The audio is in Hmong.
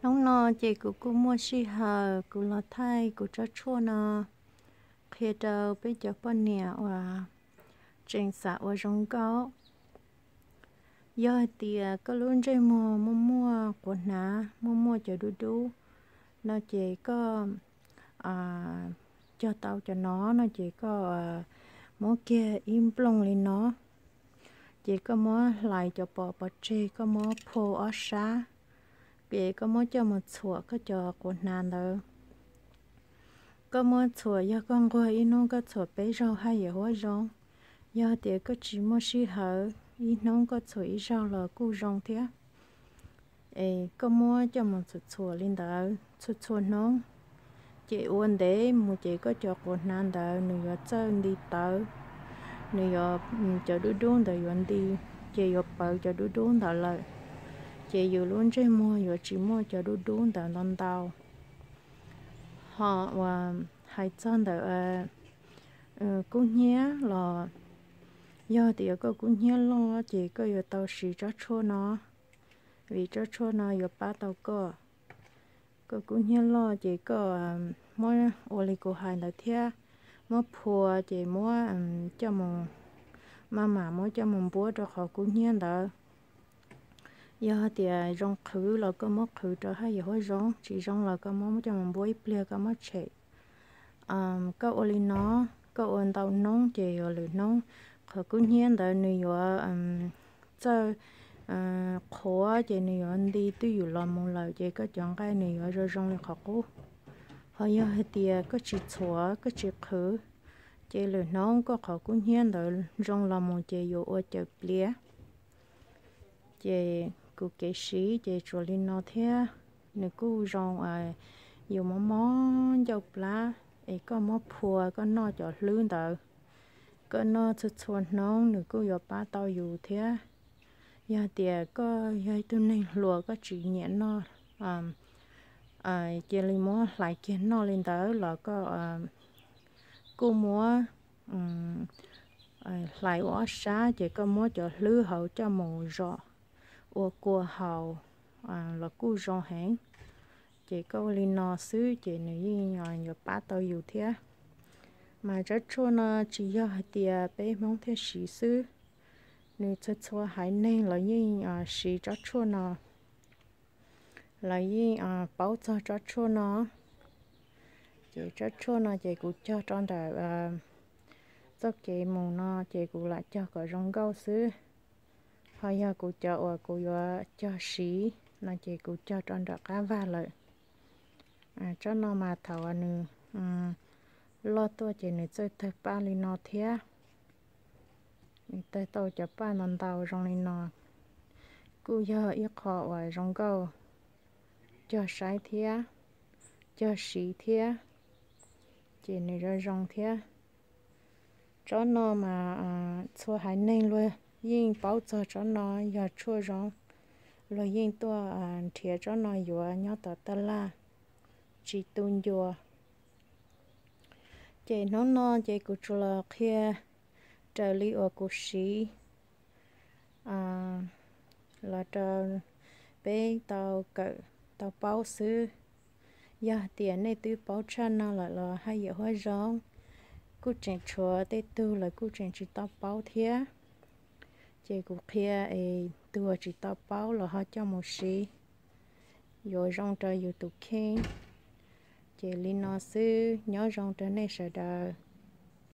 Hnub no ces kuv kuj muaj sij hawm kuv los thaij kuv tsob tshuaj no qhia rau peb cov poj niam uas tseem xav ua zoo nkauj. Yog hais tias koj lub ntsej muag muaj muaj quav hnav, muaj muaj cov dub dub no ces koj cog tau cov no no ces koj muab kiag ib nplooj li no, ces koj muab hlais cov pos pov tseg, koj muab phua ob sab, ces koj muab coj mus txhuam koj cov quav hnav ntawd. Koj muab txhuam, yog koj nquag ib hnub koj txhuam peb zaug haj yam huab zoo. Yog tias koj tsis muaj sij hawm, ib hnub koj txhuam ib zaug los kuj zoo thiab. Es koj muab coj mus txhuam txhuam li ntawd txhua txhua hnub, ces ua ntev mus ces koj cov quav hnav ntawd nws yuav txawj nti tawv, nws yuav, cov dub dub ntawd yuav nti, ces yuav pawv cov dub dub ntawd lawm, ces yus lub ntsej muag yuav tsis muaj cov dub dub ntawd ntau ntau. Ho uas hais txog ntawm kub hnyiab los, yog tias koj kub hnyiab loj ces koj yuav tau siv tsob tshuaj no, vim tsob tshuaj no yuav pab tau koj. Koj kub hnyiab loj ces koj muab ua li kuv hais ntawd thiab, muab phua ces muab coj mus, maj mam muab coj mus npuab rau qhov kub hnyiab ntawd. Yog tias zoo qhwv los koj muab qhwv rau haj yam huab zoo, tsis zoo los koj muab coj mus npuab ib pliag koj muab tshem. Koj ua li no, koj ua ntau hnub ces yuav lwm hnub qhov kub hnyiab ntawd nws yuav txawj qhuav ces nws yuav nti twj ywm los mus lawm ces koj cov nqaij nws yuav zoo zoo li qhov qub. Ho yog hais tias koj tsis txhuam koj tsis qhwv, ces lwm hnub koj qhov kub hnyiab ntawd zoo los mus ces yuav ua cawm pliav. Ces kuv kev siv ces tsuas li no thiab. Nws kuj zoo, yus mob mob ncauj plab es koj muab phua koj noj cov hlwb ntawd, koj noj txhua txhua hnub nws kuj yuav pab tau yus thiab. Yog tias koj yog ib tug neeg hluas koj tsis nyiam noj, cia li muab hlais kiag noj li ntawd los koj kuj muab hlais ua ob sab ces koj muab cov hlwb hauv coj mus zom ua kua haus los kuj zoo heev. Ces koj ua li no xwb ces nws yeej yuav pab tau yus thiab. Mas tsob tshuaj no tsis yog hais tias peb Hmoob thiaj siv xwb, nws txhua txhua haiv neeg los yeej siv tsob tshuaj no, lawv yeej paub txog tsob tshuaj no. Ces tsob tshuaj no ces kuv cog rau ntawm txoj kev mus no ces kuv lam cog kom zoo nkauj xwb. Ho yog kuv cov uas kuv yuav cog siv no ces kuv cog rau nram qab vag lawm. Tsob no mas thaum uas nws loj tuaj ces nws txawj tawg paj li no thiab. Nws tawg tau cov paj ntau ntau zoo li no, kuj yog ib qho uas zoo nkauj cog saib thiab, cog siv thiab, ces nws zoo zoo thiab. Tsob no mas txhua haiv neeg luag yeej paub txog tsob no yog tshuaj zoo, luag yeej tuaj nrhiav tsob no yuav nyob tom taj laj, tsis tu ncua. Ces hnub no ces kuv tsuas los qhia raws li uas kuv siv los rau peb tau kawm tau paub xwb. Yog tias nej twb paub tshaj no lawm los haj yam huab zoo, kuj tseem tshuav tej tug lawv kuj tseem tsis tau paub thiab. Ces kuv qhia es tus uas tsis tau paub los ho coj mus siv, yuav zoo rau yus tus kheej. Ces li no xwb, nyob zoo rau nej sawv daws.